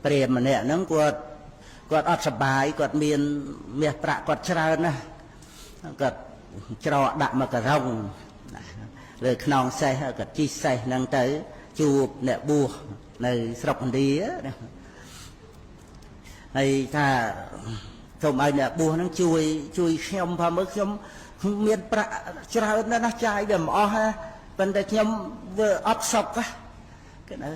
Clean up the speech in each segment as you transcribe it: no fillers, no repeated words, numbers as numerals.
ព្រាហ្មណ៍ម្នាក់ហ្នឹងគាត់គាត់អត់សប្បាយគាត់មានមាសប្រាក់គាត់ច្រើនណាស់គាត់ច្រកដាក់មកករងលើខ្នងសេះគាត់ជិះសេះហ្នឹងទៅជួបអ្នកបួសនៅស្រុកឥណ្ឌាណាហើយថាសូមឲ្យអ្នកបួសហ្នឹងជួយជួយខ្ញុំផងមើលខ្ញុំមានប្រាក់ច្រើនណាស់ណាចាយវាមិនអស់ប៉ុន្តែខ្ញុំវាអត់សុខគេណា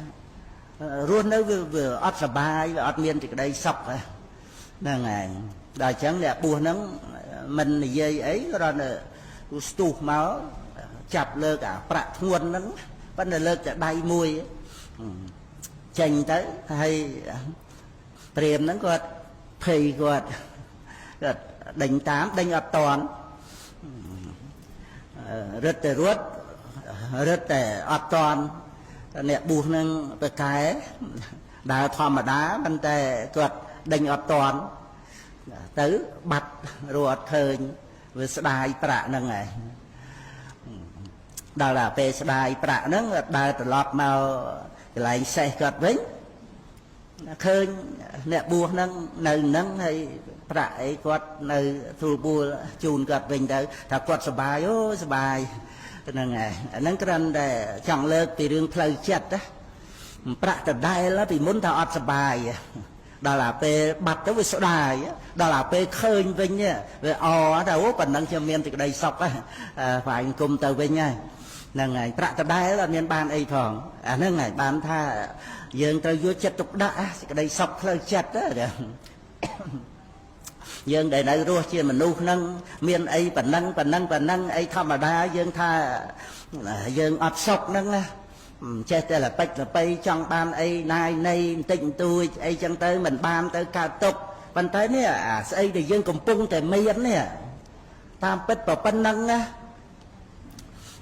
រស់នៅវាអត់សប្បាយវាអត់មានសេចក្តីសុខហ្នឹងហើយដល់អញ្ចឹងអ្នកបួសហ្នឹងមិននិយាយអីគ្រាន់តែស្ទុះមកចាប់លើកអាប្រាក់ធ្ងន់ហ្នឹងប៉ុន្តែលើកតែដៃមួយចេញទៅហើយព្រាមហ្នឹងគាត់ភ័យគាត់គាត់ដេញតាមដេញអត់តាន់រត់តែរត់រត់តែអត់តាន់អ្នកបួសនឹងប្រកែដើរធម្មតាប៉ុន្តែគាត់ដេញអត់តាន់ទៅបាត់រត់អត់ឃើញវាស្ដាយប្រាក់ហ្នឹងឯងដល់តែពេលស្ដាយប្រាក់ហ្នឹងដើរត្រឡប់មកកន្លែងសេះគាត់វិញឃើញអ្នកបួសហ្នឹងនៅហ្នឹងហើយប្រាក់អីគាត់នៅទូលបួលជូនគាត់វិញទៅថាគាត់សប្បាយអូសប្បាយហ្នឹងហើយអាហ្នឹងគ្រាន់តែចង់លើកពីរឿងផ្លូវចិត្តណាប្រាក់ដដែលពីមុនថាអត់សប្បាយដល់អាពេលបាត់ទៅវាស្ដាយដល់អាពេលឃើញវិញវាអថាអូប៉ុណ្ណឹងខ្ញុំមានសេចក្តីសុខផ្អាយគុំទៅវិញហើយហ្នឹងហើយប្រាក់ដដែលអត់មានបានអីផងអាហ្នឹងហើយបានថាយើងត្រូវយកចិត្តទុកដាក់សេចក្តីសុខផ្លូវចិត្តយើងដែលនៅរស់ជាមនុស្សហ្នឹងមានអីប៉ុណ្ណឹងប៉ុណ្ណឹងប៉ុណ្ណឹងអីធម្មតាយើងថាយើងអត់សុខហ្នឹងណាចេះតែលបិចលបៃចង់បានអីណាយនៃបន្តិចបន្តួចអីចឹងទៅមិនបានទៅកើតទុកប៉ុន្តែនេះអាស្អីដែលយើងកំពុងតែមាននេះតាមពិតប៉ុណ្ណឹងណា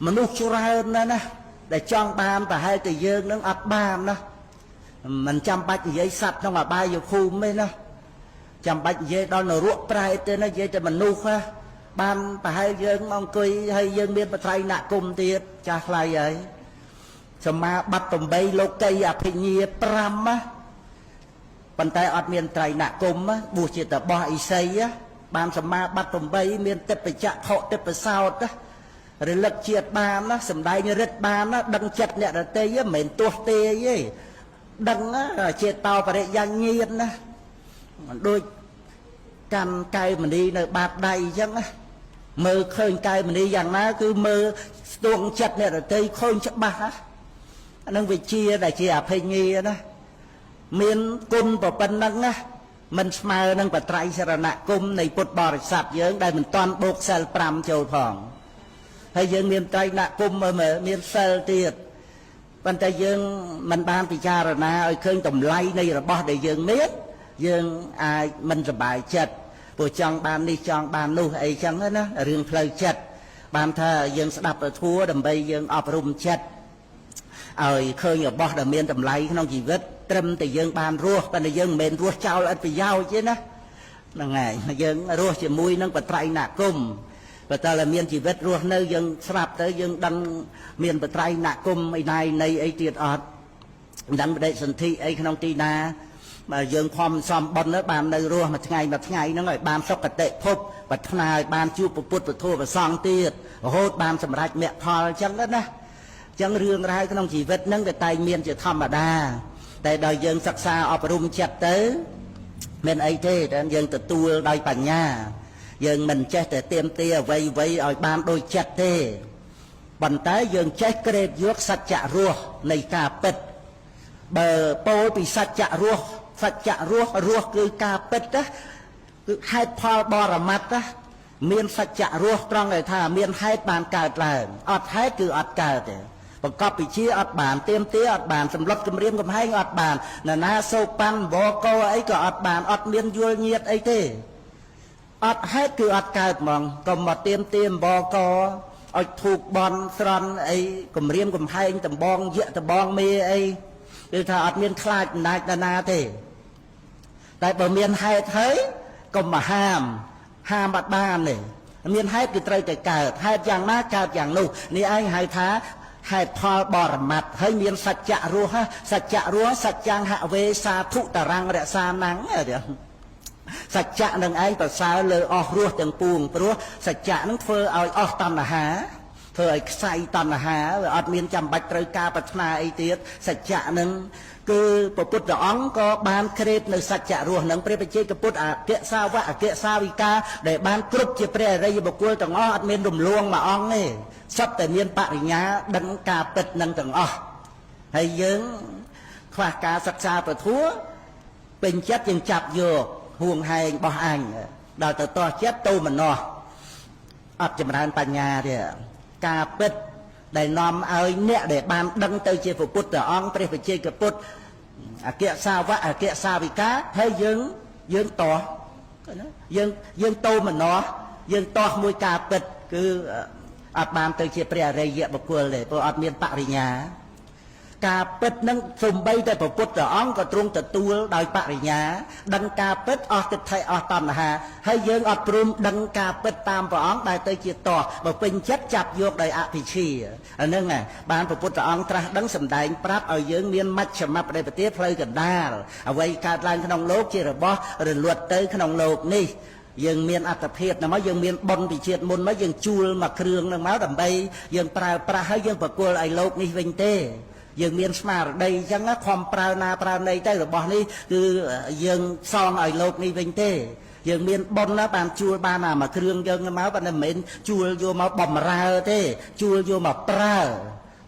មនុស្សច្រើនណាស់ណាដែលចង់បានប្រហែលតែយើងនឹងអត់បានណាមិនចាំបាច់និយាយសัตว์ក្នុងអបាយភូមិទេណាចាំបាច់និយាយដល់នរកប្រែតទេណានិយាយតែមនុស្សណាបានប្រហែលយើងមកអង្គុយហើយយើងមានបត្រៃណគុំទៀតចាស់ថ្លៃហើយសមាបត្តិ8លោកីអភិញ្ញា5ណាប៉ុន្តែអត់មានត្រៃណគុំបួសជាតបោះឥសីបានសមាបត្តិ8មានតិបច្ចៈខតិបសោតណារលឹកជាតិបានណាសំដែងរិទ្ធបានណាដឹងចិត្តអ្នកដតីមិនមែនទោះទេទេដឹងជាតោបរិយញ្ញាណណាដូចកាន់កែវមณีនៅបាតដៃអញ្ចឹងណាមើលឃើញកែវមณีយ៉ាងណាគឺមើលស្ទងចិត្តអ្នកដតីឃើញច្បាស់អានឹងវិជាដែលជាអភិញ្ញាណាមានគុណប៉ុណ្ណឹងណាមិនស្មើនឹងបត្រៃសរណគមនៃពុទ្ធបរិស័ទយើងដែលមិនតាន់បូកសិល5ចូលផងហើយយើងមានត្រៃណគុំមើលមានសិលទៀតប៉ុន្តែយើងមិនបានពិចារណាឲ្យឃើញតម្លៃនៃរបស់ដែលយើងមានយើងអាចមិនសប្បាយចិត្តព្រោះចង់បាននេះចង់បាននោះអីចឹងណារឿងផ្លូវចិត្តបានថាយើងស្ដាប់ពធដើម្បីយើងអប់រំចិត្តឲ្យឃើញរបស់ដែលមានតម្លៃក្នុងជីវិតត្រឹមតែយើងបានរស់ប៉ុន្តែយើងមិនមែនរស់ចោលឥតប្រយោជន៍ទេណាហ្នឹងហើយយើងរស់ជាមួយនឹងបត្រៃណគុំបើតើមានជីវិតរស់នៅយើងស្រាប់ទៅយើងដឹងមានបត្រៃណគុំអីណៃនៃអីទៀតអត់ដឹងបដិសន្ធិអីក្នុងទីណាបើយើងខំសំបុណ្យបាននៅរស់មួយថ្ងៃមួយថ្ងៃហ្នឹងឲ្យបានសុគតិភពប្រាថ្នាឲ្យបានជួបពុទ្ធពធប្រសង្ឃទៀតរហូតបានសម្រេចមគ្គផលអញ្ចឹងណាអញ្ចឹងរឿងរ៉ាវក្នុងជីវិតហ្នឹងវាតែងមានជាធម្មតាតែដល់យើងសិក្សាអប់រំចិត្តទៅមានអីទេតែយើងទទួលដោយបញ្ញាយើងមិនចេះតែទៀមទាអ្វីអ្វីឲ្យបានដូចចិត្តទេប៉ុន្តែយើងចេះក្រេបយកសច្ចៈរស់នៃការពិតបើពោលពីសច្ចៈរស់សច្ចៈរស់រស់គឺការពិតណាគឺហេតុផលបរមត្តណាមានសច្ចៈរស់ត្រង់ដែលថាមានហេតុបានកើតឡើងអត់ហេតុគឺអត់កើតទេបង្កប់វិជាអត់បានទៀមទាអត់បានសម្លុតគម្រាមកំហែងអត់បាននរណាសោកប៉ាន់វកអីក៏អត់បានអត់មានយល់ញាតអីទេអត់ហេតុគឺអត់កើតហ្មងកុំមកទៀមទាមវកឲ្យធូបបន់ស្រន់អីគម្រាមកំហែងដំបងយៈដំបងមេអីគឺថាអត់មានខ្លាចអំណាចនរណាទេតែបើមានហេតុហើយកុំមកហាមហាមអត់បានទេមានហេតុគឺត្រូវតែកើតហេតុយ៉ាងណាកើតយ៉ាងនោះនេះឯងហៅថា ហេតុផលបរមត្តហើយមានសច្ចៈរស់សច្ចៈរស់សច្ចាំងហវេសាធុតរੰរក្សានំសច្ចៈនឹងឯងប្រសើរលើអស់រស់ទាំងពួងព្រោះសច្ចៈនឹងធ្វើឲ្យអស់តណ្ហាធ្វើឲ្យខ្សែតណ្ហាវាអត់មានចាំបាច់ត្រូវការប្រាថ្នាអីទៀតសច្ចៈនឹងគឺព្រះពុទ្ធអង្គក៏បានក្រេបនៅសច្ចៈរស់នឹងព្រះបច្ចេកពុទ្ធអគ្គសាវកអគ្គសាវិកាដែលបានគ្រប់ជាព្រះអរិយបុគ្គលទាំងអស់អត់មានរំលងមួយអង្គទេសុទ្ធតែមានបរិញ្ញាដឹងការពិតនឹងទាំងអស់ហើយយើងខ្វះការសិក្សាពធัวពេញចិត្តយើងចាប់យកហួងហែងរបស់អញដល់ទៅតោះចិត្តទៅមនោះអត់ចម្រើនបញ្ញាទេការពិតដែលនាំឲ្យអ្នកដែលបានដឹងទៅជាព្រះពុទ្ធអង្គព្រះបច្ចេកពុទ្ធអគ្គសាវកអគ្គសាវិកាហើយយើងយើងតោះយើងយើងតោមនោះយើងតោះមួយការពិតគឺអត់បានទៅជាព្រះអរិយបុគ្គលទេព្រោះអត់មានបរិញ្ញាការពិតនឹងសំបីតែព្រះពុទ្ធអង្គក៏ទ្រង់ទទួលដោយបរិញ្ញាដឹងការពិតអស់ទិដ្ឋិអស់តណ្ហាហើយយើងអត់ព្រមដឹងការពិតតាមព្រះអង្គដែលទៅជាតោះបើពេញចិត្តចាប់យកដោយអភិជាអាហ្នឹងបានព្រះពុទ្ធអង្គត្រាស់ដឹងសម្ដែងប្រាប់ឲ្យយើងមានមជ្ឈមបដិបទាផ្លូវកណ្ដាលអ្វីកើតឡើងក្នុងលោកជារបស់រលត់ទៅក្នុងលោកនេះយើងមានអត្តភាពហ្នឹងមកយើងមានបុណ្យពីជាតិមុនមកយើងជួលមកគ្រឿងហ្នឹងមកដើម្បីយើងប្រើប្រាស់ហើយយើងប្រគល់ឲ្យលោកនេះវិញទេយើងមានស្មារតីអញ្ចឹងខំប្រើណាប្រើណីទៅរបស់នេះគឺយើងសងឲ្យលោកនេះវិញទេយើងមានបុណ្យណាបានជួលបានអាមួយគ្រឿងយើងមកប៉ុន្តែមិនមែនជួលយកមកបំរើទេជួលយកមកប្រើ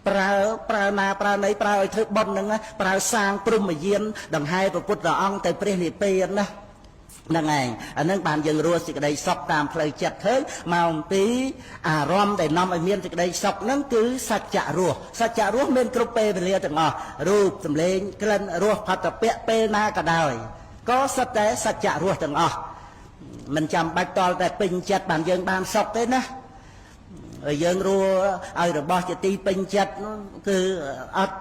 ប្រើប្រើណាប្រើណីប្រើឲ្យធ្វើបុណ្យហ្នឹងប្រើសាងព្រហ្មយានដង្ហែព្រះពុទ្ធអង្គទៅព្រះនិព្វានណាហ្នឹងឯងអានឹងបានយើងរស់សេចក្តីសុខតាមផ្លូវចិត្តឃើញមកអំពីអារម្មណ៍ដែលនាំឲ្យមានសេចក្តីសុខហ្នឹងគឺសច្ចៈរស់សច្ចៈរស់មានគ្រប់ពេលវេលាទាំងអស់រូបសម្លេងក្លិនរសផតពៈពេលណាក៏ដោយក៏សុទ្ធតែសច្ចៈរស់ទាំងអស់មិនចាំបាច់តល់តែពេញចិត្តបានយើងបានសុខទេណាយើងរស់ឲ្យរបស់ជាទីពេញចិត្តគឺអត់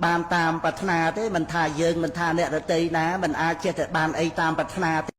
បានតាមប្រាថ្នាទេមិនថាយើងមិនថាអ្នកដទៃណាមិនអាចចេះតែបានអីតាមប្រាថ្នាទេ។